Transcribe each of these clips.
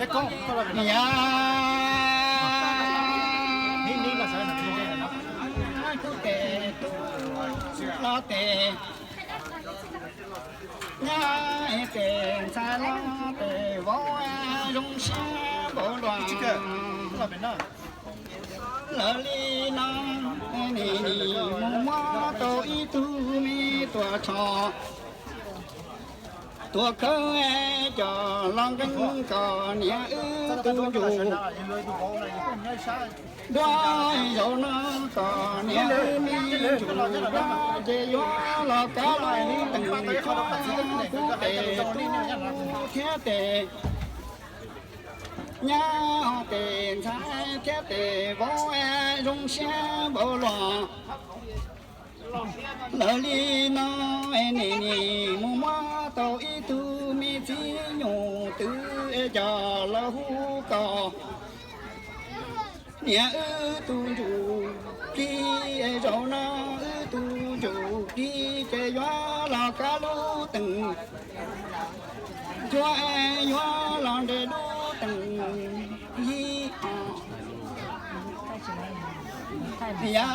Yog kuv tes tub los tes nyab, tes ntxhais los tes vauv zoo siab npaum luaj. Lawv li no, nim mus muab tau ib tug me tuam tshos, tuam khawb coj los nkees kom niam wb tu ntsug. Dua zaum no kom niam wb me ntsuj dua ces yuav los kav lub teem tso kuv tes tub thiab tes nyab, tes ntxhais thiab tes vauv zoo siab npaum luaj. Lawv li no, nim mus muab tau ib tug me txiv nyuj twm coj los hu kom niam wb tu ntsug plig. Zaum no wb tu ntsug plig ces yuav los kav lub teem, yuav, yuav los nres lub teem yib. Yog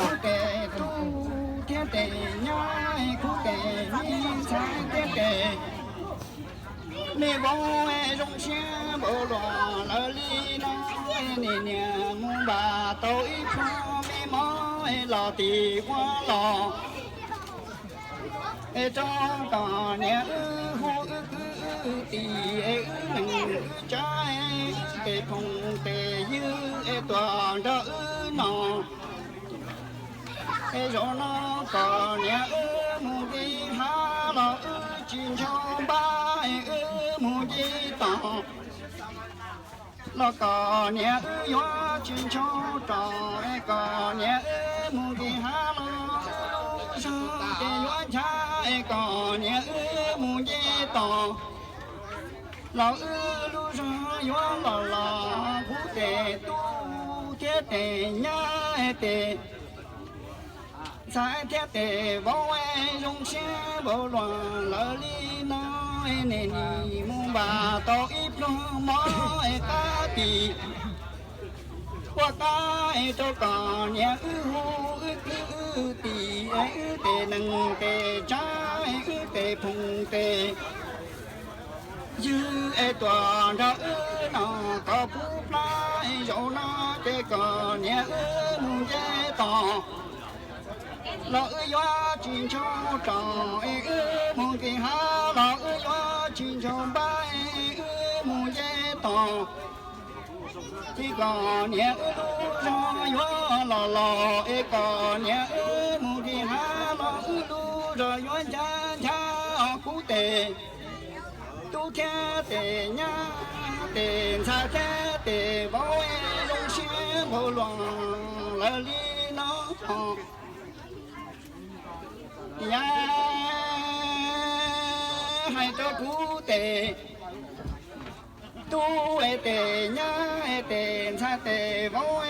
kuv tes tub thiab tes nyab, kuv tes me ntxhais thiab tes me vauv zoo siab npaum luaj. Lawv li no, nim niam mus npaj tau ib pluag me mov los tim ua los, es rau kom niam wb hu wb kwv wb tij, wb neej wb tsav, tes phooj tes ywg es tuaj nrog wb noj. Es zaum no kom niam wb mus nqis hav los wb tsis ntshua npab, es wb mus nce toj los kom niam wb yuav tsis ntshua rau, es kom niam wb mus nqis hav los wb lub zog ces yuav nchav, es kom niam wb mus nce toj los wb lub zog yuav los los. Kuv tes tub thiab tes nyab, tes ntxhais thiab tes vauv zoo siab npaum luaj. Lawv li no, nim mus npaj tau ib pluag mov es qab tim ua qab, es rau kom niam wb hu wb kwv wb tij, es wb tes neej tes tsav, es wb tes phooj tes ywg es tuaj nrog wb noj kom puv plab. Zaum no ces kom niam wb mus nce toj los wb yuav tsis ntshua rau, es wb mus nqis hav los wb yuav tsis ntshua npab, es wb mus nce toj ces kom niam wb lub zog yuav los los, es kom niam wb mus nqis hav los wb lub zog yuav nchav nchav. Kuv tes tub thiab tes nyab, tes ntxhais thiab tes vauv zoo siab npaum luaj. Lawv li no, yog hais rau kuv tes tub es tes nyab es tes ntxhais tes vauv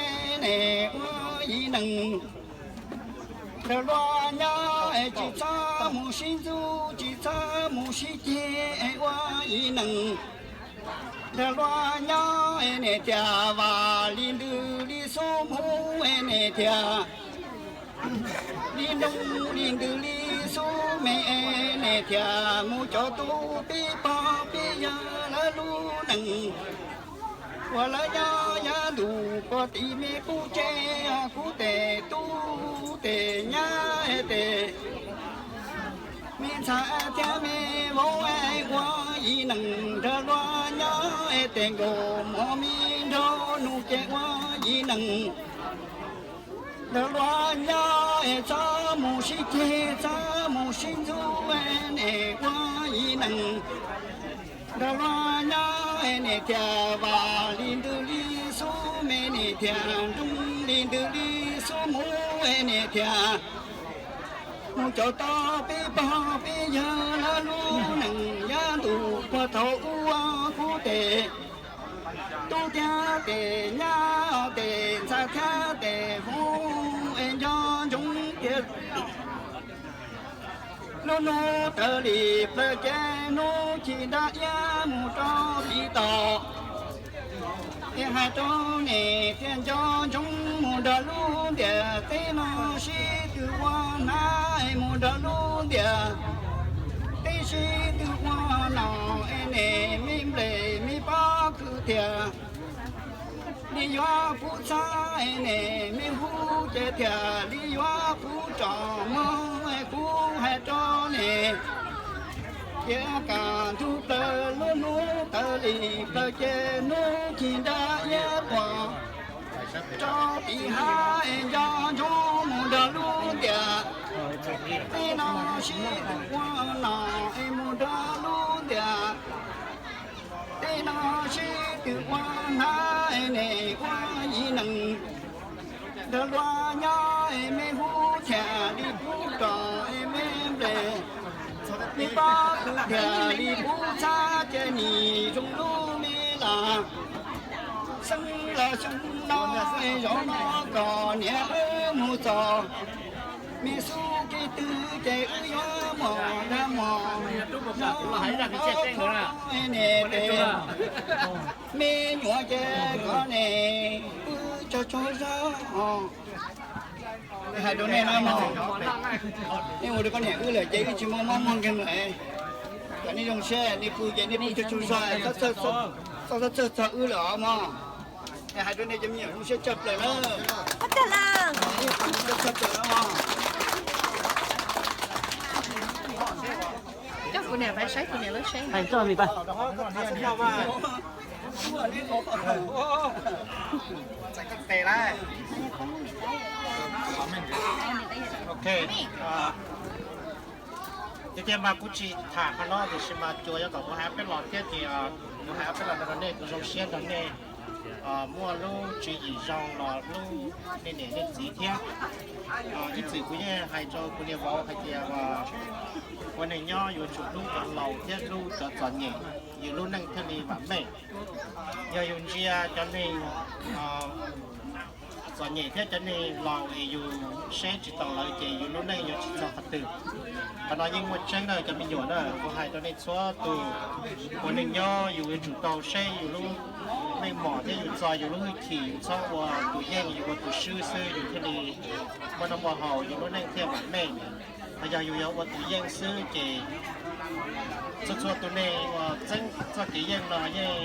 es ua ib neeg nrog luag nyob es tsis txhob mus sib ntxub, tsis txhob mus sib ceg, es ua ib neeg nrog luag nyob es niam tias vam li ntws li xub hmub, es niam tias li nroo li ntws li xub me, es niam tias mus cov tub pib pog pib yawg lawv lub neej uas lawv nyob yav ntuj puag tim me qub tsev. Kuv tes tub tes nyab es tes me ntxhais thiab me vauv es ua ib neeg nrog luag nyob es tes nkauj muam me nraug nus ces ua ib neeg nrog luag nyob es txhob mus sib ceg txhob mus sib ntxub, es ua ib neeg nrog luag nyob es niam tias vam li ntws li xub me, niam tias nroo li ntws li xub hmub, es niam tias mus cov tub pib pog pib yawg lawv lub neej yav ntuj puag thaum ub. Kuv tes tub thiab tes nyab tes ntxhais thiab tes vauv es nco ntsoov tias Hnub tawm li plaws ces hnub chim ntab iab mus rau pib tod. Es hais rau nej tias nco ntsoov mus nrog lub ntiaj teb no sib tw ua hnab es mus nrog lub ntiaj teb sib tw ua no es nej me nplej me pob kws thiaj li yuav puv txhab es nej me hub ces thiaj li yuav puv roj mog. Kuv hais rau nej, cia kaj ntug plaws lub hnub tawm li plaws ces hnub chim ntab iab tuaj rau tim hav es nco ntsoov mus nrog lub ntiaj teb no sib tw ua no es mus nrog lub ntiaj teb no sib tw ua hnab es nej ua yim neeg nrog luag nyob es me hub thiaj li puv roj es me nplej me pob kws thiaj li puv txhab ces nim zoo lub me laj xeeb los xyoo no es zaum no kom niam wb mus txog me xub kev twg ces wb yuav muaj dag muaj zog es nej tes me nyuam ces kom nej pw tsaug tsaug zog. Hais rau nej no mog, nej ua rau koj niam wb lawm ces wb tsis muaj mob muaj nkeeg lawm. Kom nej zoo siab, nej pw ces nej pw tsaug tsaug zog, txhob txhawj txog wb lawm os mog. Es hais rau nej cov me nyuam zoo siab tshaj plaws na. Tshaj plaws na mog. Ok, tiag tiag mas kuv tsis tham qhov no tiam sis mas cuag yog kom kuv hais ob peb los thiab ces kuv hais ob peb los rau nej, kuv zoo siab nrog nej muaj lub tswv yim zoo los lub nej niam nej txiv thiab. Ib txwm kuv yeej hais rau kuv niam vauv hais tias ua neeg nyob yuav tsum hlub cov laus thiab hlub cov txom nyem, yus lub neej thiaj li vam meej. Yog yus ntsia cov neeg txom nyem thiab cov neeg laus es yus saib tsis taus lawv ces yus lub neej yuav tsis txog qhov twg. Qhov no yeej muaj tseeb na cov me nyuam na, kuv hais rau nej txhua tus, ua neeg nyob yus yuav tsum tau saib yus lub meej mom thiab yus txog yus lub hwj chim, yus txhob ua tus yeej, yus ua tus swb xwb yus thiaj li muaj noj muaj haus, yus lub neej thiaj vam meej. Ho yog yus yuav ua tus yeej xwb ces txhua txhua tus neeg uas txeeb txoj kev yeej no yeej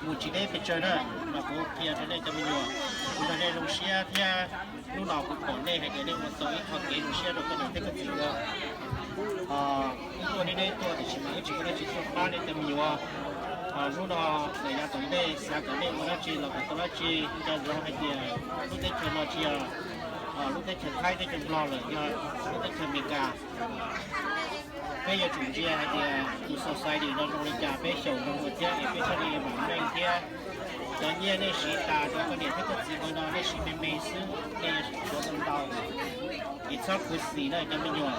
mus tsis deb pes tsawg na. Mas kuv qhia rau nej cov me nyuam, kuv nrog nej zoo siab thiab. Hnub no kuv pom nej hais tias nej ua tau ib qho kev zoo siab rau koj niam thiab koj txiv ua. Wb tuaj nej tuaj tiam sis mas wb tsis muaj dab tsi tuaj pab nej cov me nyuam. Hnub no lawm yav tom ntej xav kom nej ua dab tsi los kom tau dab tsi, nco ntsoov hais tias lub teb chaws no tsis yog lub teb chaws Thaib teb chaws Nplog lawm, yog lub teb chaws Amelikas. Peb yuav tsum ntsia hais tias tus society no zoo li cas peb xyaum nrog luag thiab es peb thiaj li vam meej thiab. Cov nyiaj nej siv tas rau koj niam thiab koj txiv ntawd no nej siv me me xwb, nej yuav tsum tshuav ntau ntau. Es txhob khuv xim na cov me nyuam,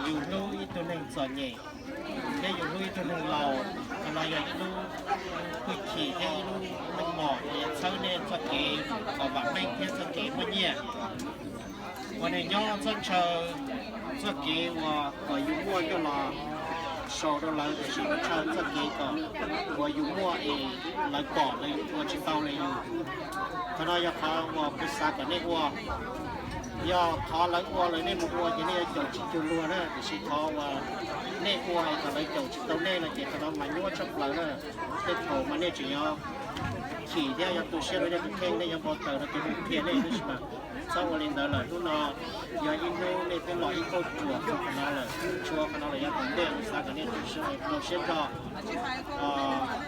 yus hlub ib tug neeg txom nyem thiab yus hlub ib tug neeg laus, qhov no yog ib lub hwj chim thiab ib lub meej mom uas yuav txhawb nej txoj kev kom vam meej thiab txoj kev muaj nyiaj. Ua neeg nyob txhob ntshaw txoj kev uas kom yus muaj coj los sau rau lawv, tiam sis ntshaw txoj kev kom uas yus muaj es lawv pom lawv ua tsis tau li yus. Qhov no yog qhov uas kuv xav kom nej ua. Yog qhov lawv ua lawm nej mus ua ces nej yuav caum tsis cuag luag na, tiam sis qhov uas nej ua es kom lawv caum tsis tau nej no ces qhov no mas nyuaj tshaj plaws na. Tej thaum mas nej tseem yuav chim thiab yuav tu siab rau nej tus kheej, nej yuav npau taws rau tus neeg qhia nej, tab sis mas txhob ua li ntawd lawm. Hnub no yog ib hnub nej twb los ib kauj ruam txog qhov no lawm, tshuav qhov no los yav tom ntej, kuv xav kom nej zoo siab nrog.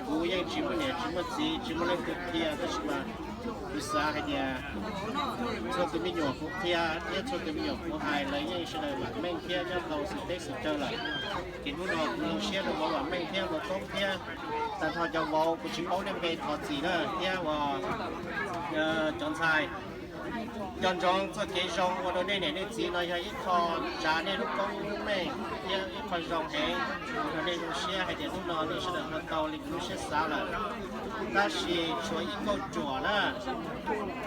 Kuv yeej tsis muaj niam tsis muaj txiv, tsis muaj leej twg qhia, tab sis mas kuv xav hais tias txhua tus me nyuam kuv qhia thiab txhua tus me nyuam kuv hais lawv yeej sawv daws vam meej thiab nyob tau xwm teb xwm chaw lawm. Ces hnub no kuv zoo siab rau vauv vam meej thiab vauv koob thiab tag nrho cov vauv, kuv tsis paub nej npe thov txim na, thiab uas cov ntxhais. Nco ntsoov txoj kev zoo ua rau nej niam nej txiv no yog ib qho tsav nej lub koob lub meej thiab ib qho zoo heev. Kuv nrog nej zoo siab hais tias hnub no nej sawv daws ua tau li kuv lub siab xav lawm, tab sis tshuav ib kauj ruam na,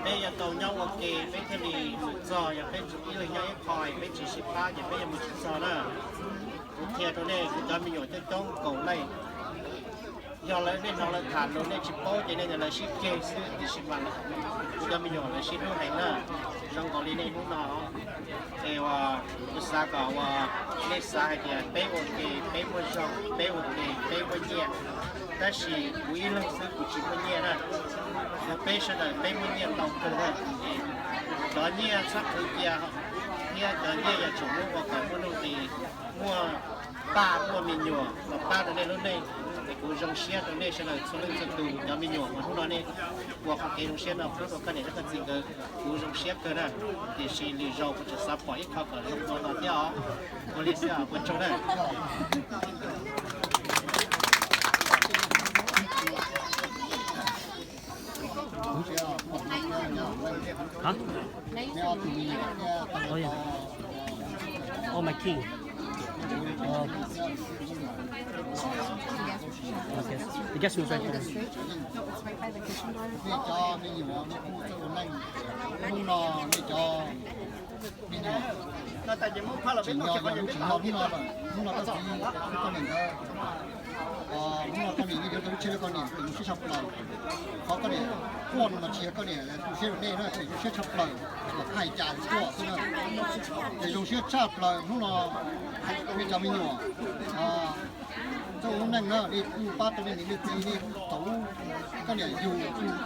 peb yuav tau nyob ua ke peb thiaj li mus txog, yog peb ib leeg nyob ib qho peb tsis sib pab ces peb yuav mus tsis txog na. Kuv qhia rau nej, kuv cov me nyuam coob coob kaum leej, yog lawv nej hnov lawv tham lus nej tsis paub ces nej tias lawv sib ceg xwb, tiam sis mas kuv cov me nyuam lawv sib hlub heev na, zoo nkaus li nej hnub no. Es uas kuv xav kom uas nej xav hais tias peb ua ke peb muaj zog, peb ua ke peb muaj nyiaj, tab sis kuv ib leeg xwb kuv tsis muaj nyiaj na, yog peb sawv daws peb muaj nyiaj ntau kawg na. Cov nyiaj txhob khwv cia thiab cov nyiaj yuav tsum muab ua kom muaj nuj nqis, muaj paj muaj me nyuam los pab rau nej lub neej. Es kuv zoo siab rau nej sawv daws txhua leej txhua tus cov me nyuam uas hnub no nej ua qhov kev zoo siab no pub rau koj niam thiab koj txiv nkawd, kuv zoo siab kawg na. Tiam sis lwm zaus kuv tseem xav pom ib qho kom zoo dua no thiab os. Ua li xwb, ua tsaug na. Hả? Oh, yeah. Oh, my king. Oh. Okay. The guest room's right there. Nej cov me nyuam nej kuj txawj ua neej, hnub no nej cov me nyuam tsis nyob, hnub no lawm, hnub no koj txiv thiab koj niam nkawd, hnub no koj niam yeej yuav tau lub tsheb rau koj niam, tus siab tshaj plaws. Qhov koj niam quaj no mas tsis yog koj niam tu siab rau nej na, tseem tu siab tshaj plaws, los hais cas tuaj xwb na. Ces zoo siab tshaj plaws hnub no, nej cov me nyuam txawj ua lub neej na, nej kuj pab tau nej niam nej txiv, nej thaum ub koj niam yug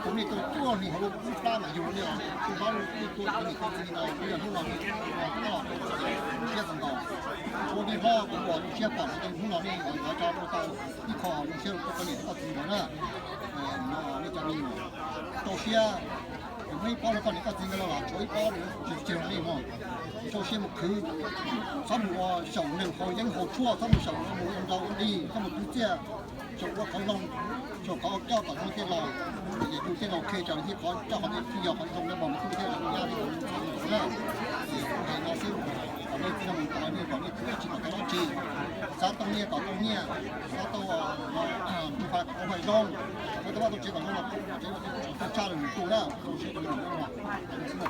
kuv, nej tau cuaj hlis hauv lub plab mas yug nej los kuj pab kuj tua kuv niam kuv txiv no, yog hnub no nej los siab txog nkaus. Ua nej hlob kuv ua zoo siab pom hnub no nej yuav coj tau ib qho zoo siab rau koj niam koj txiv nkawd na. No nej cov me nyuam rau siab, muaj ib pob rau koj niam koj txiv nkawd los tshuav ib pob tsis tseg rau nej mog. Rau siab mus khwv, txhob mus ua xyaum neeg haus yeeb haus tshuaj, txhob mus xyaum mus ua nrau ua dig, txhob mus twv txiaj, xyaum ua qhov zoo, xyaum qhov coj kom zoo tej laus, ces yus tej laus qhia raws li qhov coj qhov tij yog qhov zoo na, mas mus twb thiaj li ua nyab li ntawd na. Ces kuv hais no xwb, kom nej txiv no mus tau nej kom nej khwv tsis kom tau dab tsi, xav tau nyiaj kom tau nyiaj, xav tau tus pais kom tau pais zoo, xav tau vaj tau tsev kom zoo los tsev los tau tshaj rau nws tus na, zoo siab rau nws na.